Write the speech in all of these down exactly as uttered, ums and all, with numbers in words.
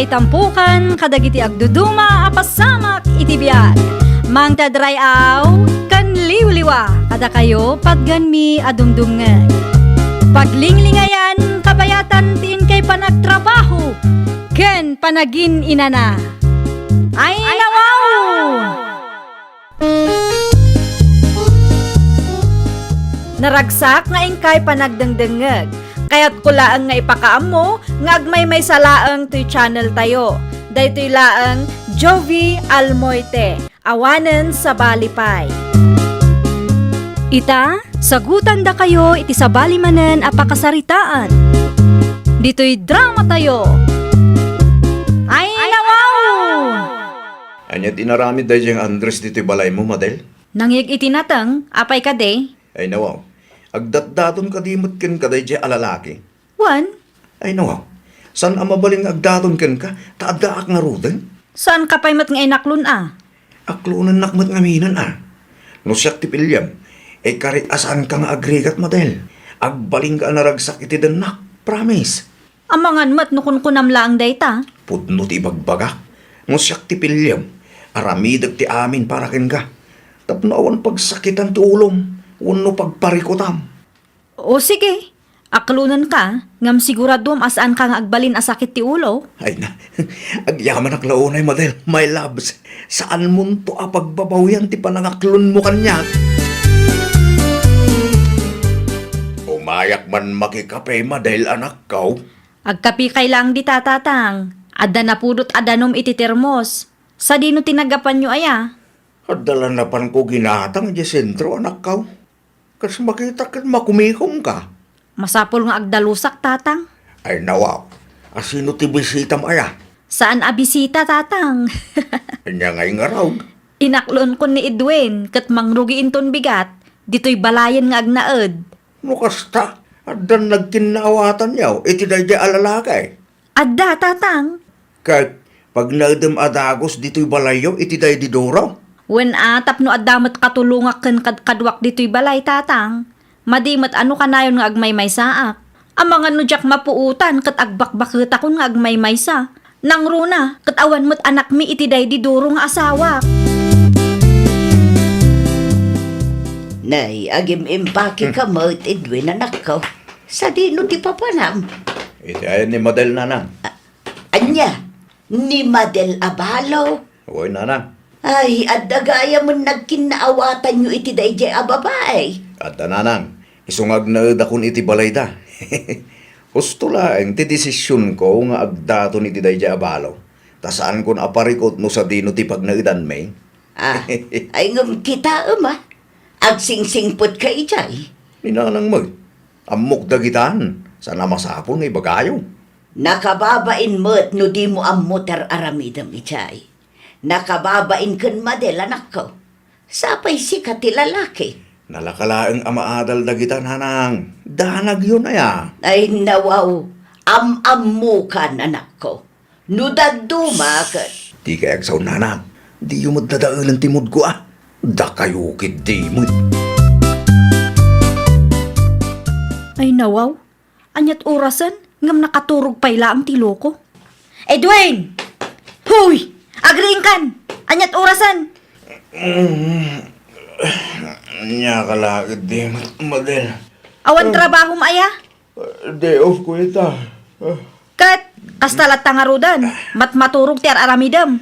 Itampukan kadagiti agduduma a pasamak iti biag. Mangted ray-aw ken liwliwa kadakayo patgenmi a dumdumngeg. Paglinglingayan kabayatan ti inkay panagtrabaho ken panagin-inana. Ay, nawaw! Naragsak nga inkay panagdengdengngeg. Kayatko laeng nga ipakaammo nga agmaymaysa laeng toy channel tayo. Daytoy laeng Jovie Almoite, awanen sabali pay. Ita, sagutandakayo iti sabali manen a pakasaritaan. Ditoy drama tayo. Ay, nawaw! Ania ti inaramid daydiay nga Andres ditoy balaymo, Madel? Nangngeg iti nateng, apay kadi? Ay, nawaw. Agdatdaton kadi met kenka daydiay a lalaki? Wen. Ay, nawaw. Saan a mabalin nga agdaton kenka, ta addaak ngaruden? Saanka pay met nga inaklon a? Aklonennak met ngaminen a. No siak ti piliem, ikari a saanka nga agrigat, Madel. Agbalinka a naragsak iti dennak. Promise. Amangan met no kunkunam laeng dayta. Pudno ti ibagbagak. No siak ti piliem, aramidek ti amin para kenka. Tapno awan pagsakitan ti ulom, wenno pagparikutam. O sige, aklonenka, ngem siguraduem a saanka nga agbalin a sakit ti ulo. Ay na, agyamanak la unay, Madel, my loves. Saanmonto a pagbabawian ti panangaklonmo kaniak. Umayak man makikape, Madel, anakko. Agkapikay laeng dita, Tatang. Adda napudot a danum iti termos. Sadino ti naggapanyo aya? Adda la napanko ginatang idiay sentro, anakko. Kas makitak ket makumikomka. Masapul nga agdalusak, Tatang. Ay, nawaw. Asino ti bisitam aya? Saan a bisita, Tatang. Ania ngay ngarud? Inaklonkon ni Edwin ket mangrugi inton bigat ditoy balayen nga agnaed. No kasta, addan nagkinnaawatanyo iti daydiay a lalaki? Adda, Tatang. Ket pagnaedem a dagus ditoy balayyo iti daydi Duro? Wen a, tapno adda met katulongak ken kadkaduak ditoy balay, Tatang. Madi met a no kanayon nga agmaymaysaak. Amangan no diak mapuotan ket agbakbaketakon nga agmaymaysa. Nangruna ket awan met anakmi iti daydi Duro nga asawak. Nay, agim-impake ka met, Edwin, anakko. Sadino ti papanam? Iti ayan ni Madel, Nanang. A-, ania? Ni Madel Abalo? Wen, Nanang. Ay, adda gayamen nagkinnaawatanyo iti daydiay a babai? Adda, Nanang. Isu nga agnaedakon iti balayda. Husto laeng ti desisionko nga agdaton iti daydiay a balo. Ta saankon a parikut no sadino ti pagnaedanmi. Ah, ay ngem kitaem a. Agsingsingpetka idiay. Ni Nanang met. Ammok dagitan. Saan a masapul nga ibagayo. Nakababain met no dimo ammo ti ar-aramidem idiay. Nakababain ken Madel, anakko. Sapay sika ti lalaki. Nalaka laeng a maadal dagita, Nanang. Danagyon aya. Ay, nawaw. Am-ammokan, anakko. No dadduma ket. Dikay agsaon, Nanang. Diyo met dadaelen ti moodko, a. Dakayo ketdi met. Ay, nawaw. Aniat orasen, ngem nakaturog pay laeng ti loko. Edwin! Huy! Agriingkan! Aniat orasen? Mm. Ania ka la ketdi, Madel? Awan trabahom aya? Day off ko ita. Ket, kasta latta ngaruden, mat-, maturog ti ar-aramidem.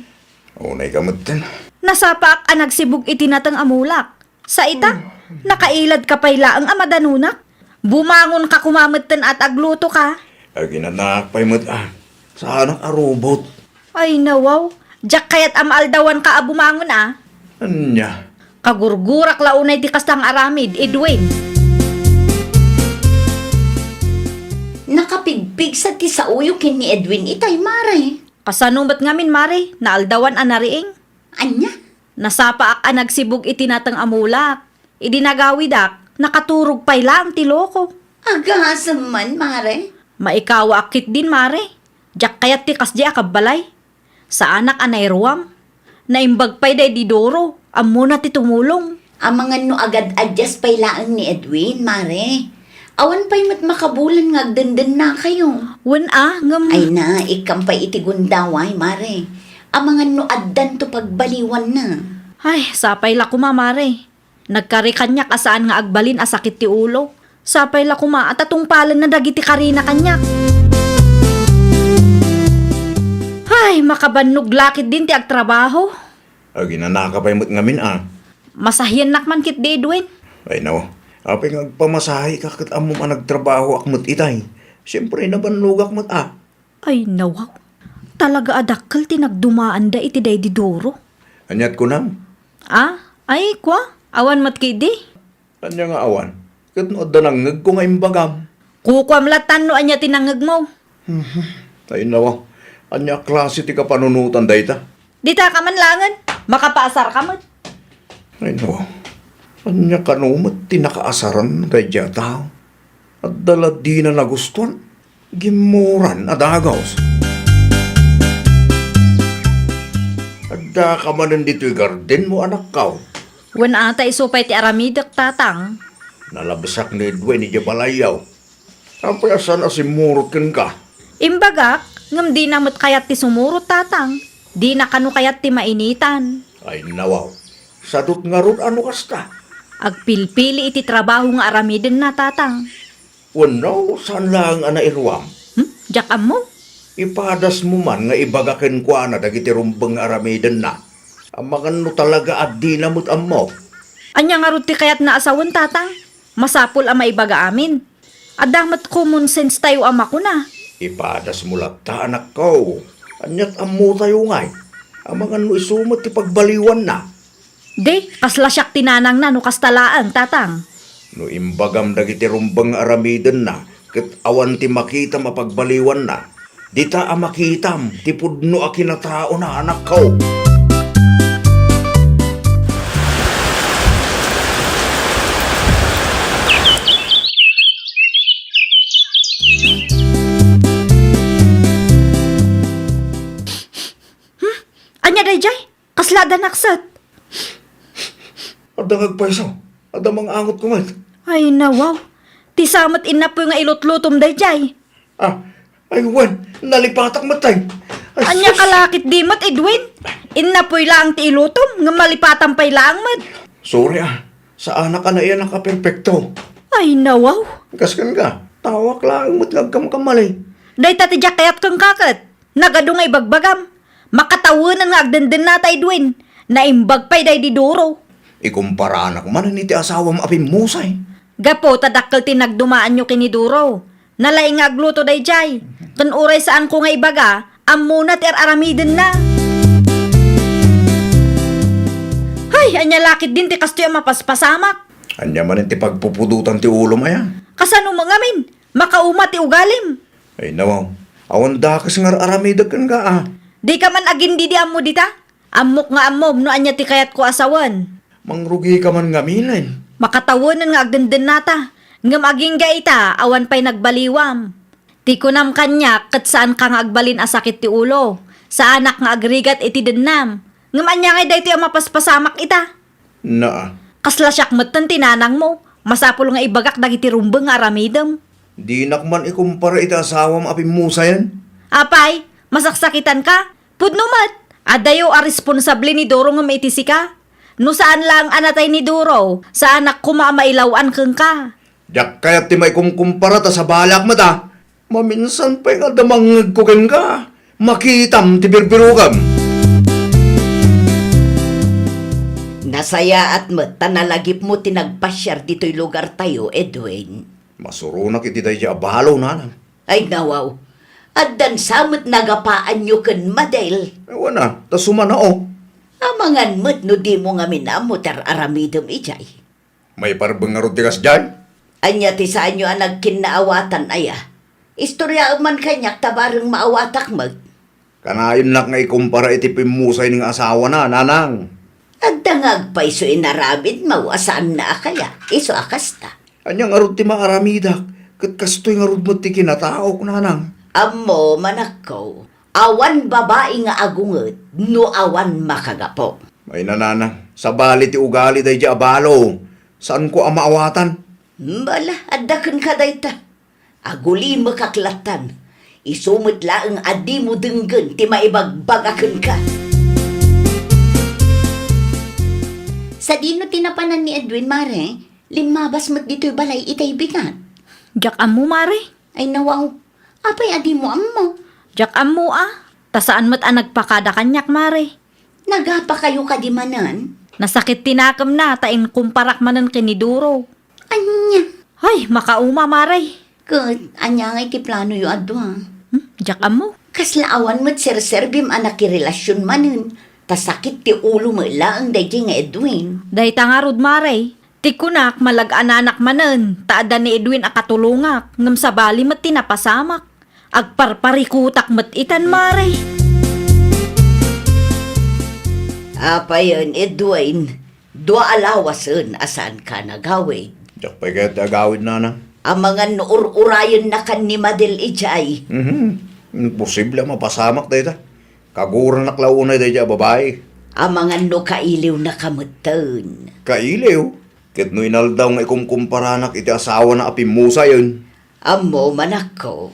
Unay ka metten. Nasapaak a nagsibug iti nateng a mulak. Sa ita, nakailadka pay laeng a madanunak. Bumangonka koma metten a ta aglutoka. Aginanaak pay met a. Saanak a robot. Ay, nawaw. Diak kayat a maaldawanka a bumangon a. Ania? Kagurgurak la unay ti kasta nga aramid, Edwin. Nakapigpigsa ti saoyo ken ni Edwin itay, Mare. Kasano met ngamin, Mare? Naaldawan a nariing. Ania? Nasapaak a nagsibug iti nateng a mulak. Idi nagawidak, nakaturog pay laeng ti loko. Agasem man, Mare. Maikawaak ketdin, Mare. Diak kayat ti kasdiay a kabbalay. Saanak a nairuam. Naimbag pay daydi Doro, ammona ti tumulong. Amangan no agad-adias pay laeng ni Edwin, Mare. Awan pay met makabulan nga agdendennakayo. Wen a, ngem Ay na, ikkam pay iti gundaway, mare. Amangan no addanto pagbaliwanna. Ay, sapay la koma, mare. Nagkari kaniak a saan nga agbalin a sakit ti ulo. Sapay la koma a tatungpalenna dagiti karina kaniak. Ay, makabannog la ketdin ti agtrabaho. Aginanaka pay met ngamin a. Masahiennak man ketdi, Edwin. Ay, nawa. Apay nga agpamasaheka ket ammom a nagtrabahoak met itay. Siempre, nabannogak met a. Ay, nawa. Talaga a dakkel ti nagdumaanda iti daydi Duro. Aniat kunam? A? Ay, kua? Awan met ketdi? Ania nga awan? Ket no adda nangngegko nga imbagam? Kukuam latta no ania ti nangngegmo. Mhm. Ay, nawa. Ania a klase ti kapanunotan dayta? Dita ka man laengen. Makapaasar ka met. Ay, nawa. Ania kano met ti nakaasaran daydiay a tao? Adda la dina nagustuan. Gimmuran a dagus. Addaka manen ditoy gardenmo, anakko. Wen a, ta isu pay ti aramidek, tatang. Nalabsak ni Edwin idiay balayyo. Apay a saan a simmurot kenka? Imbagak, ngem dina met kayat ti sumurot, tatang. Dina kano kayat ti mainitan. Ay, nawaw. Sadut ngarud a no kasta. Agpilpili iti trabaho nga aramidenna, tatang. Wenno, saan laeng a nairuam? Hmm? Diak ammo. Ipadasmo man nga ibaga kenkuana dagiti rumbeng nga aramidenna. Amangan no talaga a dina met ammo. Ania ngarud ti kayatna a sawen, tatang? Masapul a maibaga amin. Adda met common sense tayo a makuna. Ipadasmo latta, anakko. Aniat ammo tayo ngay? Amangan no isu met ti pagbaliwanna. Di, kasla siak ti nanangna no kasta laeng, tatang. No imbagam dagiti rumbeng nga aramidenna, ket awan ti makitam a pagbaliwanna, dita a makitam ti pudno a kinataona, anakko. Hmm? Ania daydiay? Kasla adda nakset? Adda nga agpayso. Adda mang-angotko met. Ay, nawaw. Ti sa met innapoy nga ilutlutom daydiay. Ah, ay, wen, nalipatak met, tay. Ay, ania sus! Ka la ketdi met, Edwin? Innapoy laeng ti ilutom, ngem malipatam pay laeng met. Sorry, ah. Saanak a naiyanak a perpekto. Ay, nawaw. Kas kenka, taoak laeng met nga agkamkamali. Dayta ti diak kayat kenka ket. Nagadu nga ibagbagam. Makatawenan nga agdendennata, Edwin. Naimbag pay daydi Duro. Ikumparanak manen iti asawam a pimmusay. Gapu ta dakkel ti nagdumaanyo ken ni Duro. Nalaing nga agluto daydiay. Ken uray saanko nga ibaga, ammona ti ar-aramidenna. Hay, ania la ketdin ti kastoy a mapaspasamak? Ania manen ti pagpupudotan ti ulom aya? Kasano met ngamin? Makauma ti ugalim. Ay, nawaw. Awan dakes nga ar-aramidek kenka, a. Dika man agindidi ammo dita? Ammok nga ammom no ania ti kayatko a sawen. Mangrugika man ngamin, ay. Makatawenan nga agdendennata, ngem agingga ita, awan pay nagbaliwam. Ti kunam kaniak, ket saanka nga agbalin a sakit ti ulo. Saanak nga agrigat iti dennam. Ngem ania ngay daytoy a mapaspasamak ita? Naa. Kasla siak metten ti nanangmo. Masapul nga ibagak dagiti rumbeng nga aramidem. Dinak man ikumpara iti asawam a pimmusayen. Apay, masaksakitanka? Pudno met, adayo a responsable ni Duro ngem iti sika. No saan laeng a natay ni Duro, saanak koma a mailaw-an kenka. Diak kayat ti maikumkumpara ta sabaliak met a. Maminsan pay nga adda mangngegko kenka, makitam ti birbirokam. Nasayaat met ta nalagipmo ti nagpasiar ditoy lugartayo, Edwin. Masuronak iti daydi a balo, nanang. Ay, nawaw. Addan sa met nagapaanyo ken Madel. Awan a, ta sumanao. Amangan met no dimo ngamin ammo ti ar-aramidem idiay. Maiparebbeng ngarud ti kasdiay? Ania ti saanyo a nagkinnaawatan aya? Istoriaem man kaniak ta bareng maawatak met. Kanayon nak nga ikumpara iti pimmusay ni nga asawana, nanang. Adda nga agpayso inaramidmo a saanna a kaya, isu a kasta. Ania ngarud ti maaramidak, ket kastoy ngarud met ti kinataok, nanang. Ammo, manakko, awan babai nga agunget no awan makagapu. Ay, nanang, sabali ti ugali daydi a balo. Saanko a maawatan. Bala, adda kenka dayta. Agulimekak lattan. Isu met laeng a dimo denggen ti maibagbaga kenka. Sadino ti napanan ni Edwin, Mare? Limmabas met ditoy balay itay bigat. Diak ammo, Mare. Ay, nawaw. Apay a dimo ammo? Diak ammo a. Ta saan met a nagpakada kaniak, Mare. Nagapakayo kadi manen? Nasakit ti nakemna ta inkumparak manen ken ni Duro. Ania? Ay, makauma, Mare. Ket ania ngay ti planoyo a dua? Hmm, diak ammo. Kasla awan met serserbim a nakirelasion manen, ta sakit ti ulo met laeng daydiay nga Edwin. Dayta ngarud, Mare. Ti kunak, malag-ananak manen, ta adda ni Edwin a katulongak, ngem sabali met ti napasamak. Agparparikutak met itan, Mare. Apayen, Edwin, dua a lawasen a saanka nagawid. Diak pay kayat ti agawid, nanang. Amangan no ur-urayennakan ni Madel idiay. Mhm. Imposible a mapasamak dayta. Kaguranak la unay daydiay a babai. Amangan no kailiwnaka metten. Kailiw? Ket no inaldaw nga ikumkumparanak iti asawana a pimmusayen? Ammom, anakko,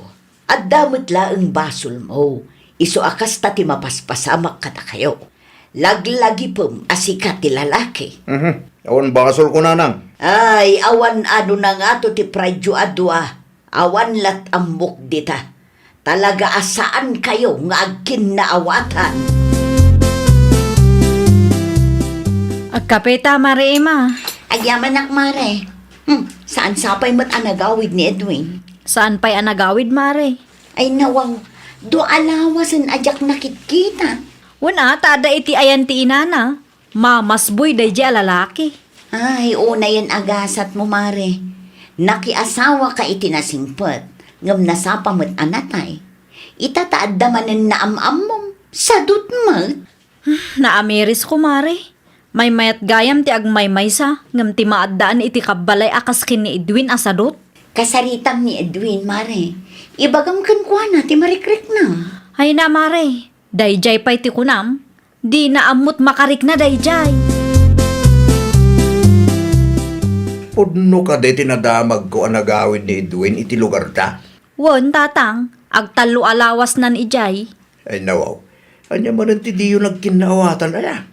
adda met laeng basolmo, isu a kasta ti mapaspasamak kadakayo. Laglagipem a sika ti lalaki. Mhm. Awan basolko, nanang. Ay, awan a no nangato ti prideyo a dua. Awan lat ammok dita. Talaga a saankayo nga agkinnaawatan. Agkape ta, Mare Emma. Agyamanak, Mare. Hmm, saan sa pay met a nagawid ni Edwin? Saan pay a nagawid, Mare? Ay, nawaw. Dua a lawasen a diak nakitkita. Wen a, ta adda iti ayan ti inana. Mamasboy daydiay a lalaki. Ay, unayen a gasatmo, Mare. Nakiasawaka iti nasingpet, ngem nasapa met a natay. Ita ta adda manen naam-ammom, sadut met. Hmm, naamirisko, Mare. Maymayat gayam ti agmaymaysa, ngem ti maaddaan iti kabbalay a kas ken ni Edwin a sadut. Kasaritam ni Edwin, Mare. Ibagam kenkuana ti marikrikna. Ay na, Mare. Daydiay pay ti kunam. Dina ammot makarikna daydiay. Pudno kadi ti nadamagko a nagawid ni Edwin iti lugarta? Wen, tatang, agtallo a lawasnan idiay. Ay, nawaw. Ania manen ti diyo nagkinnaawatan, aya?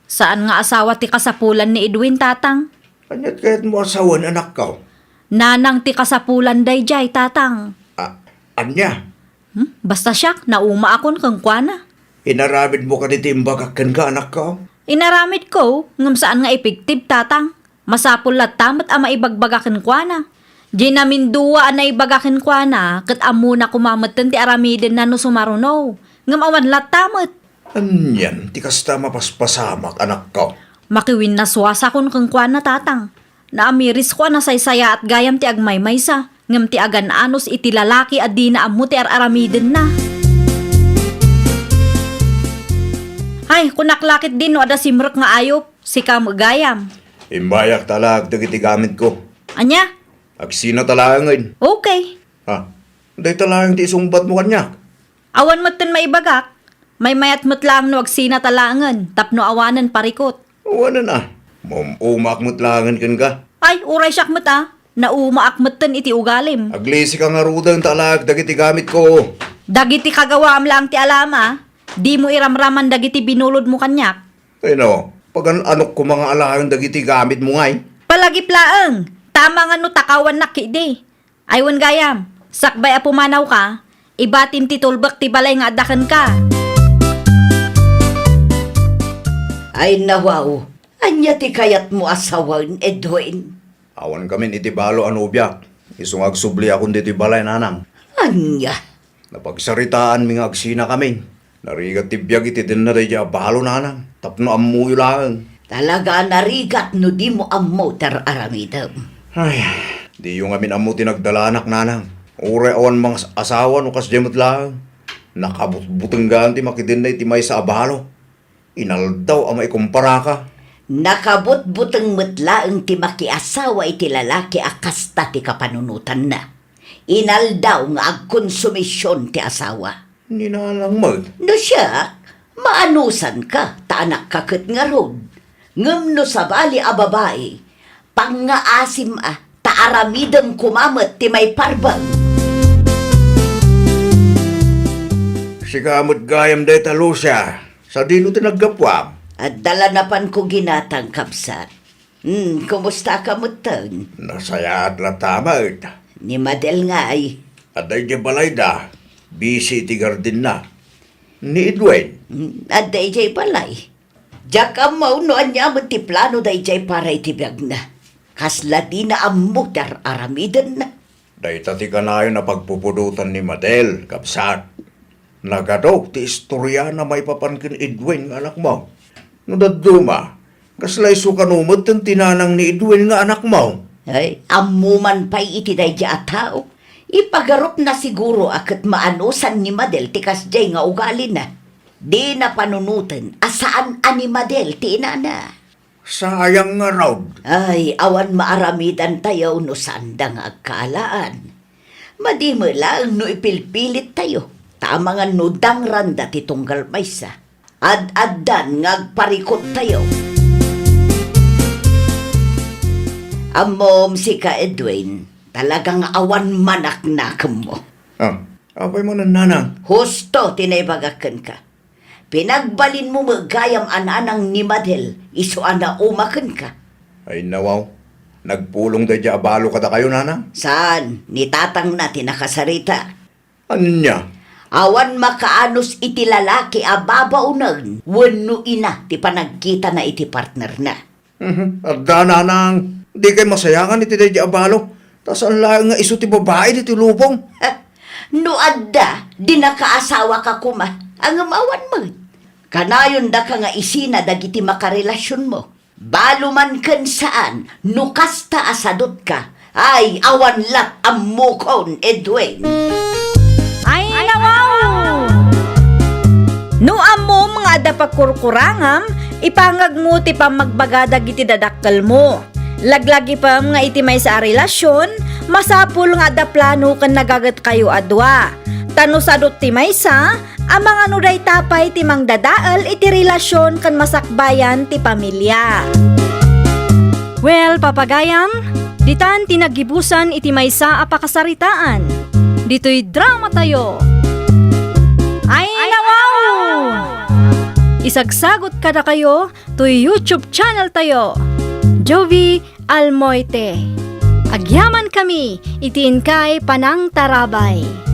Saan nga asawa ti kasapulan ni Edwin, tatang. Aniat kayatmo a sawen, anakko? Nanang ti kasapulan daydiay, tatang. A-, ania? Hmm? Basta siak, naumaakon kenkuana. Inaramidmo kadi ti imbagak kenka, anakko? Inaramidko, ngem saan nga epektibo, tatang. Masapul latta met a maibagbaga kenkuana. Diay namindua a naibaga kenkuana, ket ammona koma metten ti aramidenna no sumaruno. Ngem awan latta met. Anian ti kasta a mapaspasamak, anakko? Makiwinnaswasakon kenkuana, tatang. Naamirisko a nasaysayaat gayam ti agmaymaysa, ngem ti agan-anos iti lalaki a dina ammo ti ar-aramidenna. Ay, kunak la ketdi no adda simrek nga ayup, sika met gayam. Imbayak ta alaek dagiti gamitko. Ania? Agsina ta laengen. Okay. Ha? Dayta laeng ti isungbatmo kaniak? Awan metten maibagak. Maymayat met laeng no agsina ta laengen tapno awanen parikut. Awanen a. Maum-umaak met laengen kenka. Ay, uray siak met a. Naumaak metten iti ugalim. Aglisika ngaruden ta alaek dagiti gamitko. Dagiti kagawaam laeng ti alam a. Dimo iramraman dagiti binulodmo kaniak. Ay no, pagan-anok koma nga alaen dagiti gamitmo ngay? Palagip laeng. Tama nga no takawannak ketdi. Ay wen gayam, sakbay a pumanawka, ibatim ti tulbek ti balay nga adda kenka. Ay nawaw, ania ti kayatmo a sawen, Edwin? Awan kamin iti balo a nobiak, isu nga agsubliakon ditoy balay, nanang. Ania? Napagsaritaanmi nga agsinakamin. Narigat ti biag iti denna daydiay a balo, nanang, tapno ammoyo laeng. Talaga a narigat no dimo ammo ti ar-aramidem. Ay, diyo ngamin ammo ti nagdalanak, nanang. Uray awan mangas-asawa no kasdiay met laeng. Nakabutbutenggan ti makidenna iti maysa a balo. Inaldaw a maikumparaka. Nakabutbuteng met laeng ti makiasawa iti lalaki a kasta ti kapanunotanna. Inaldaw nga agkonsumision ti asawa. Ni nanang met. No siak, maanusanka, ta anakka ket ngarud. Ngem no sabali a babai, pangngaasim a, ta aramidem koma met ti maiparbeng. Sika met gayam dayta, Lucia. Sadino ti naggapuam? Adda la napanko ginatang, kabsat. Hmm, kumusta ka metten? Nasayaat latta met. Ni Madel ngay? Adda idiay balayda. Busy iti gardenna. Ni Edwin? Hmm, adda idiay balay. Diak ammo no ania met ti plano daydiay para iti biagna. Kasla dina ammo ti ar-aramidenna. Dayta ti kanayon a pagpupudotan ni Madel, kabsat. Nagadu ti istoriana maipapan ken Edwin nga anakmo. No dadduma, kasla isu kano metten ti nanang ni Edwin nga anakmo? Ay, ammo man pay iti daydi a tao. Ipagarupna siguro a ket maanusan ni Madel ti kasdiay nga ugalina. Dina panunoten a saan a ni Madel ti inana. Sayang ngarud. Ay, awan maaramidantayo no saanda nga agkaalaan. Madi met laeng no ipilpilittayo, ta amangan no dangranda ti tunggal maysa. Ad-addan nga agparikut tayo. Ammom, sika, Edwin, talaga nga awan manaknakemmo. Ah, apay manen, nanang? Husto ti naibagak kenka. Pinagbalinmo met gayam a nanang ni Madel isu a nauma kenka. Ay, nawaw. Nagpulong daydiay a balo kadakayo, nanang? Saan, ni tatangna ti nakasarita. Ania? Awan makaanus iti lalaki a babaonen wenno ina ti panagkitana iti partnerna. Mhm. Adda, nanang, dikay masayangan iti daydiay a balo, ta saan laeng nga isu ti babai ditoy lubong. No adda, di nakaasawa ka koma, ngem awan met. Kanayon daka nga isina dagiti makarelasionmo. Balo man ken saan, no kasta a sadutka, ay, awan lat ammokon, Edwin. Ay, nawaw! No ammom nga adda pagkurkurangam, ipangagmo ti pammagbaga dagiti dadakkelmo. Laglagipem nga iti maysa a relasion, masapul nga adda plano ken nagagetkayo a dua. Ta no sadut ti maysa, amangan no dayta pay ti mangdadael iti relasion ken masakbayan ti pamilia. Well, papagayam, ditan ti naggibusan iti maysa a pakasaritaan. Ditoy dramatayo. Ay, nawaw! Isagsagot kadakayo toy YouTube channel tayo, Jovie Almoite. Agyamankami iti inkay panangtarabay.